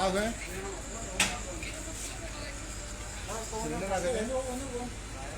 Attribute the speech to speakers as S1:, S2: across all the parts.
S1: आ गए सिलेंडर आ गए।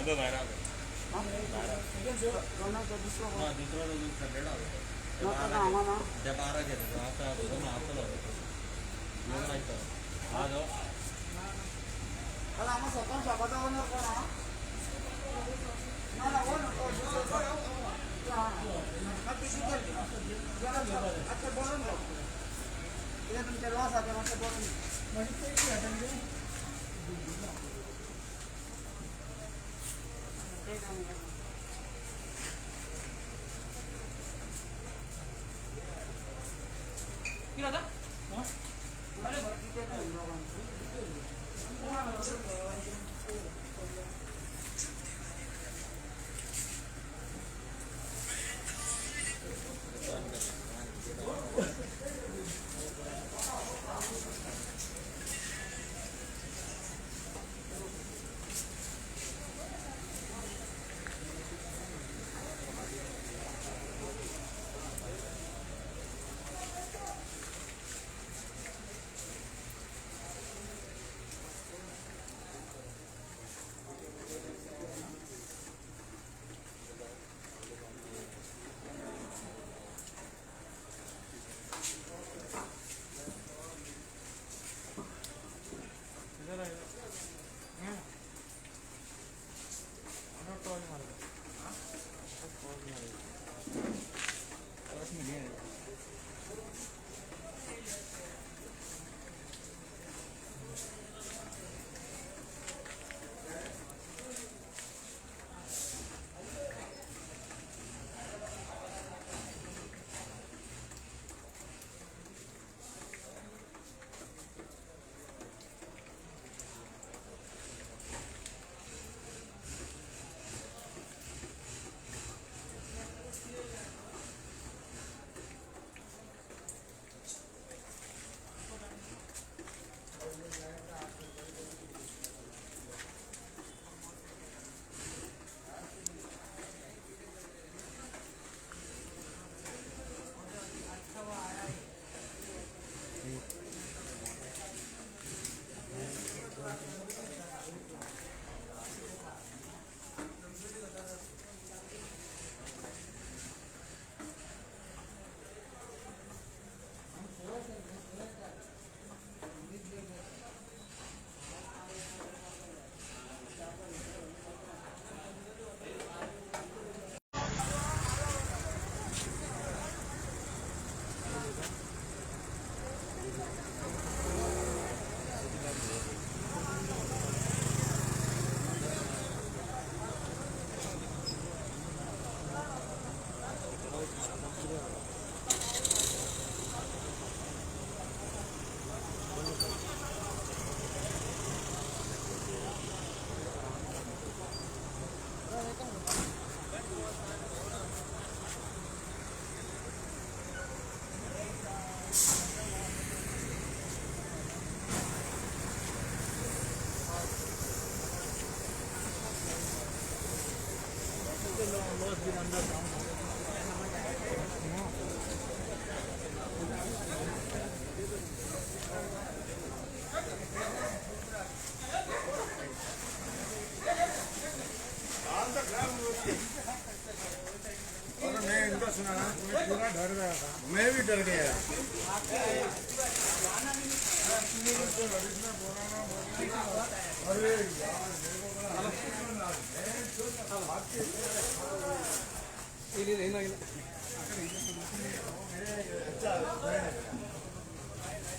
S2: मैं पूरा डर गया था, मैं भी डर गया।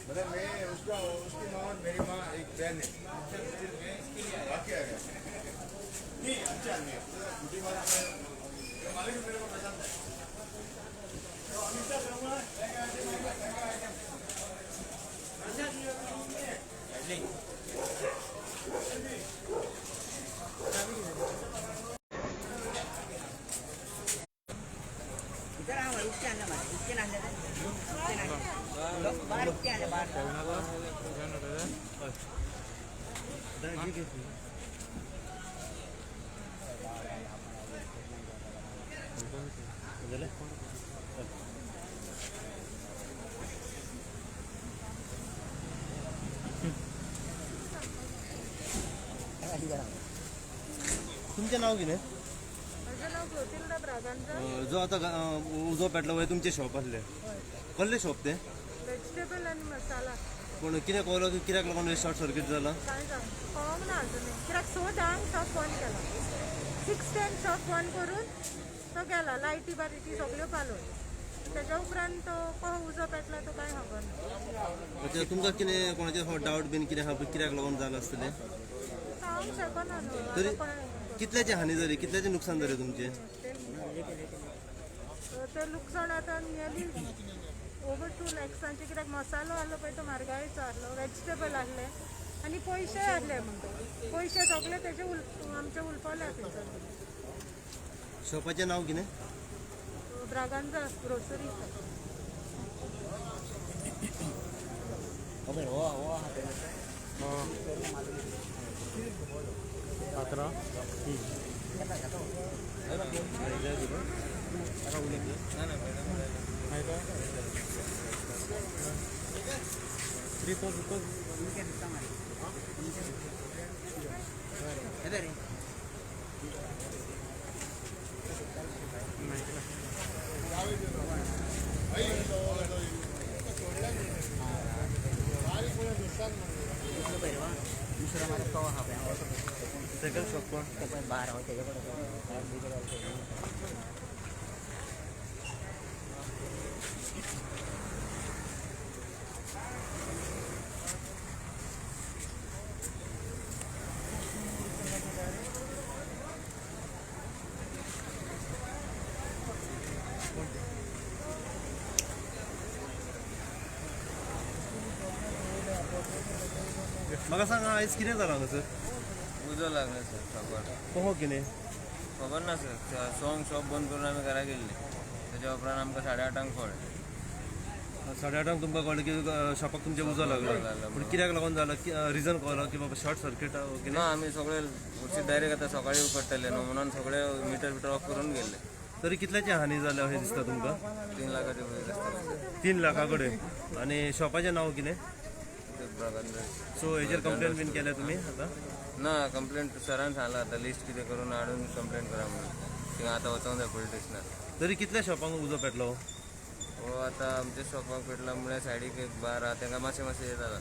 S1: मतलब मैं उसका उसकी माँ और मेरी माँ एक बहन है। बाकी आ गया नहीं, अच्छा आदमी है। छोटी बात है, मालिक मेरे को पसंद है। तो अमित शाह
S2: तुमचें नाव कितें?
S3: म्हजें नांव क्लोतिल्डा ब्रागांजा.
S2: जो आतां उजो पेटलो पळय तुमचें शॉप आसलें, कसलें शॉप तें?
S3: वेजिटेबल आनी मसाला.
S2: पूण कितें कळ्ळो की कित्याक लागून शॉर्ट सर्कीट जाला?
S3: कांय कळोंक ना अजून, कित्याक 6:10 शॉप बंद केला, 6:10 शॉप बंद करून तो गेला, लायटी बारीटी सगल्यो पालोवन. तेज्या उपरांत तो कसो उजो पेटला तो कांय खबर ना.
S2: अच्छा, तुमकां कितें कोणाचेर डावट बीन कितें आहा कित्याक लागून जालां आसतलें?
S3: सांगूंक शकना न्हू.
S2: तरी
S3: आतां कोणें
S2: कितल्याचें हानी जाली, कितल्याचें नुकसान जालें तुमचें?
S3: ते लुकसाण आतां नियरली ओवर 2 लॅक्सांचे, कित्याक मसालो आहलो पळय तो म्हारगायेचो आहलो, वेजिटेबल आहले आनी पयशे आहले, म्हणटा पयशे सगळे तेजे आमचे उलपले थंयसर.
S2: शॉपाचें नांव कितें?
S3: ब्रागांजा ग्रोसरी.
S2: सेकंड शॉप कोण? म्हाका सांगा आयज कितें जालां हांगासर?
S4: उजो लागला सर शॉपार.
S2: कसो कितें?
S4: खबर ना सर. 6 शॉप बंद करून आमी घरा गेल्ले, तेच्या उपरांत आमकां 8:30 कळ्ळें.
S2: 8:30 तुमकां कळ्ळें की शॉपाक तुमच्या उजो लागला? पूण कित्याक लागून जाला रिजन कळ्ळो की बाबा शॉर्ट सर्कीट कितें?
S4: ना, आमी सगळे डायरेक्ट आतां सकाळीं उकडटले न्हू म्हणून सगळे मिटर बिटर ऑफ करून गेल्ले.
S2: तरी कितल्याची हानी जाल्या अशें दिसता तुमकां?
S4: 3 लाखाचे वयर आसतले.
S2: 3 लाखा कडेन. आनी शॉपाचें नांव कितें? सो हेजेर कंप्लेन बीन केल्या तुमी आतां?
S4: ना, कंप्लेंट सरान सांगला आतां लिस्ट कितें करून हाडून कंप्लेंट करा म्हणून. थिंगा आतां वचोंक जाय पोलीस स्टेशनार.
S2: तरी कितल्या शॉपांक उजो पेटलो?
S4: हो आतां आमच्या शॉपाक पेटला म्हळ्यार सायडीक एक बार आहा तेंका मातशें मातशें हें जाला.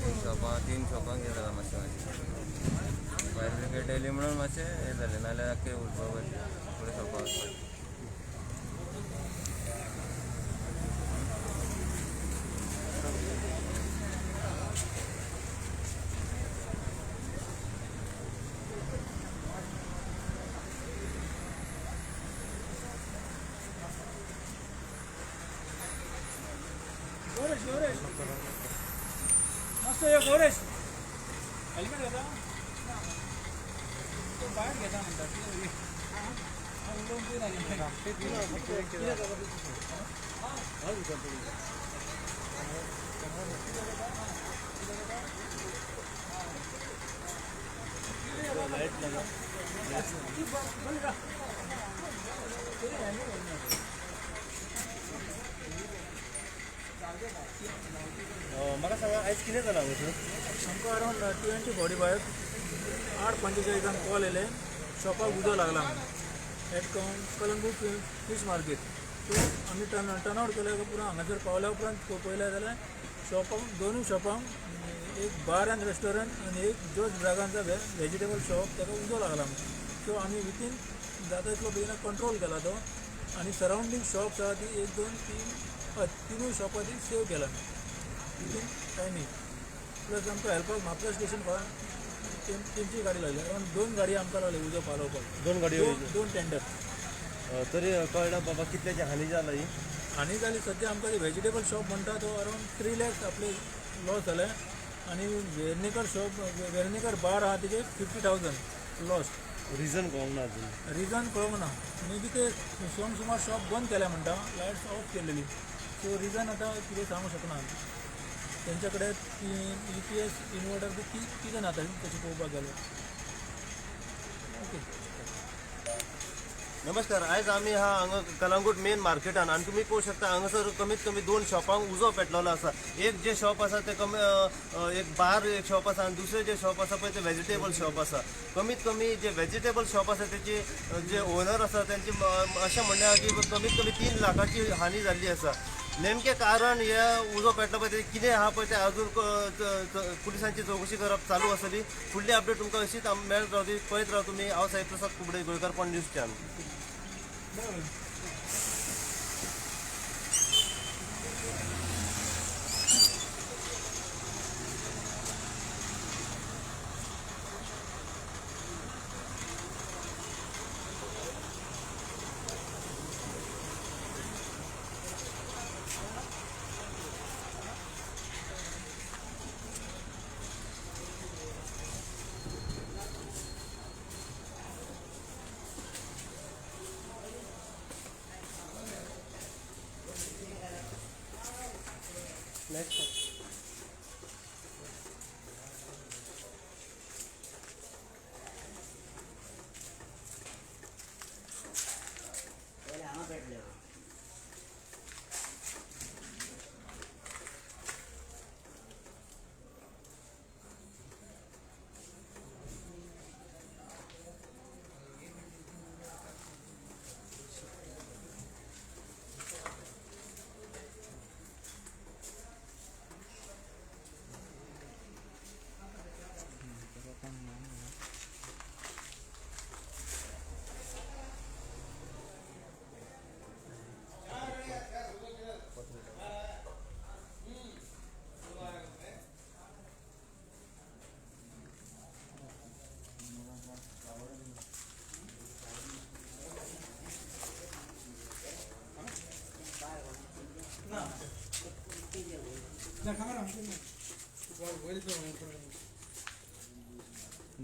S4: 3 शॉपांक हें जाला मातशें मातशें. फायर ब्रिगेड येयली म्हणून मातशें हें जालें, नाल्यार आख्खें उरपा फुडें शॉपाक वचपाचें.
S5: मस्त यो गौरेश हेल्मेट घेता तो बाहेर घेता म्हणटा.
S2: म्हाका सांगा आयज कितें जालां हांगासर?
S5: आमकां अरावंड 20:45 8:45 कॉल येयले शॉपाक उजो लागला म्हणून at Calangute fish market. So आमी टर्न आवट केल्या पुरो हांगासर पावल्या उपरांत पळयलें जाल्यार शॉपांक, दोनूय शॉपांक, एक बार अँड रेस्टॉरंट आनी एक जोज ब्रागांचा व्हेजिटेबल शॉप, ताका उजो लागला म्हणून. सो आमी विथीन जाता तितलो बेगीन कंट्रोल केला तो आनी सरावंडींग शॉप्स आहा ती 1 2 3 तिनूय शॉपां ती सेव केला विथीन टायमींग. प्लस आमकां हेल्पाक म्हापसा स्टेशन तेंची गाडी लागली, अरावंड 2 गाडी आमकां लागली उजो पालोवपाक.
S2: 2 गाडयो?
S5: 2 टेंडर.
S2: तरी कळ्ळा बाबा कितल्याची हानी जाला ही?
S5: हानी जाली सद्या आमकां ते व्हेजिटेबल शॉप म्हणटा तो अरावंड 3 लॅक्स आपले लॉस जाले आनी वेर्णेकर शॉप, वेर्णेकर बार आहा तेजे 50,000 लॉस.
S2: रिजन कळोंक ना अजून?
S5: रिजन कळोंक ना. मे बी ते संक सुमार शॉप बंद केल्या म्हणटा, लायट्स ऑफ केलेली, सो रिजन आतां कितें सांगूंक शकना आमी. तेंच्या कडेन ती UPS inverter बी कितें ना तशें पळोवपाक गेल्यार. ओके.
S2: नमस्कार, आयज आमी हा हांगा कलंगूट मेन मार्केटान आनी तुमी पळोवंक शकता हांगासर कमीत कमी 2 शॉपांक उजो पेटलेलो आसा. एक जे शॉप आसा ते कमी एक बार एक शॉप आसा आनी दुसरें जे शॉप आसा पळय ते व्हेजिटेबल शॉप आसा. कमीत कमी जे व्हेजिटेबल शॉप आसा तेची जे ओनर आसा तेंचे अशें म्हणणें आहा की कमीत कमी 3 लाखाची हानी जाल्ली आसा. नेमकें कारण हे उजो पेटलो पळय ते कितें आहा पळय ते अजून पुलिसांची चवकशी करप चालू आसतली. फुडली अपडेट तुमकां अशीच मेळत रावतली. पळयत राव तुमी. हांव साई प्रसाद कुबडे, गोंयकारपण न्यूज चॅनल.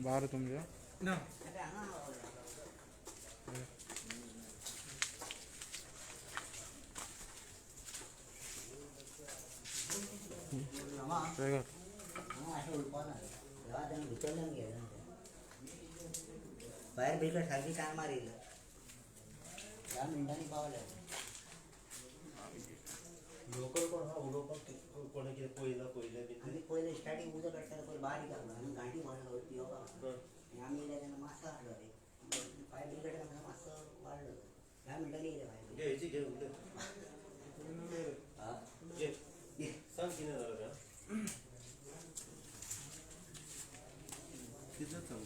S6: बार तुमच्या
S5: ना.
S7: फायर ब्रिगेड सारकी टायमार येयला, 10 मिनटांनी पावले.
S2: लोकल कोण आहा उलोवपाक, कोणें कितें पळयलां पयलें बी?
S7: आमी पयलें स्टार्टींग उजो पेट्टालो पयलीं बारीक आसलो आनी गांठी भरलो पिवपाक आनी आमी येयले तेन्ना मातसो आसलो रे. फायर ब्रिगेड आमकां मातसो वाडलो, 10 मिनटांनी येयले फायर
S2: घे हेची घे उलय. घे सांग कितें जालें तें. कितलें सांग.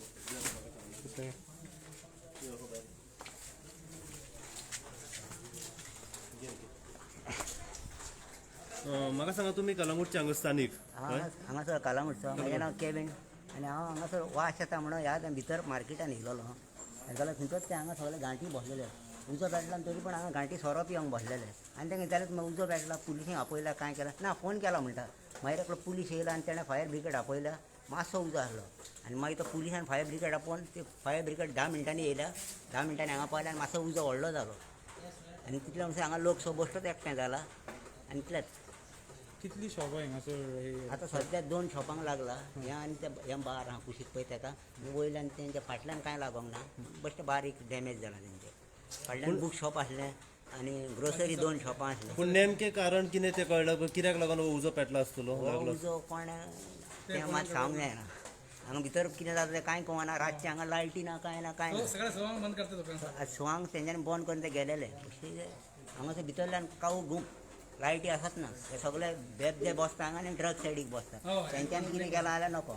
S2: म्हाका सांगा तुमी कलंगूटचे हांगा स्थानीक?
S7: हांगासर कलंगूटचो. म्हाजें नांव केवीन आनी हांव हांगासर वास येता म्हणून ह्या भितर मार्केटान येयलेलो जाल्यार थंयच ते हांगा सगळे गांठी बसलेले. उजो पेटला तरी पण हांगा गांठी सोरो पिवंक बसलेले आनी तांकां जाल्यार उजो पेटला पुलिशींक आपयला कांय केलां ना फोन केला म्हणटा. मागीर एकलो पुलीस येयला आनी तेणें फायर ब्रिगेड आपयला, मातसो उजो आसलो आनी मागीर तो पुलिसान फायर ब्रिगेड आपोवन ते फायर ब्रिगेड 10 मिनटांनी येयल्या. 10 मिनटांनी हांगा पावले आनी मातसो उजो व्हडलो जालो आनी तितले म्हणसर हांगा लोक सो बसलोच एकठांय जाला आनी तितलेच.
S6: कितली शॉपां हांगासर?
S7: आतां सद्या 2 शॉपांक लागला, ह्या आनी त्या ह्या बार आहा कुशीक पळय ताका वयल्यान तेंच्या फाटल्यान कांय लागोंक ना, बेश्टें बारीक डॅमेज जाला तेंचे. फाटल्यान बूक शॉप आसलें आनी ग्रोसरी 2 शॉपां आसलीं.
S2: पूण नेमकें कारण कितें तें कळ्ळां कित्याक लागून हो उजो पेटला आसतलो?
S7: हो उजो कोण तें मात सांगूंक जायना. हांगा भितर कितें जाता तें कांय कळना. रातचें हांगा लायटी ना कांय ना कांय ना. सवांक तेंच्यांनी बंद करून ते गेलेले. हांगासर भितरल्यान काऊ घूम लायटी आसत ना. हे सगळे बेबदे बसता हांगा आनी ड्रग सायडीक बसता. तेंच्यांनी कितें केलां जाल्यार नको.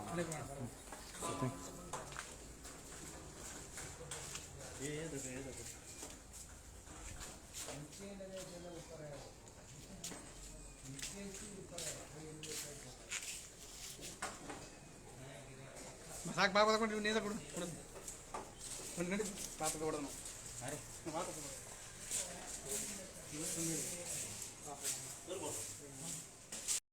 S6: ಸಾಕು ಬಾಬಾ ತಗೊಂಡು ನೀರು ಕೊಡು ಕೊಡು ಒಂದು ಗಂಟೆ ಪಾಪ ಕೊಡೋನು.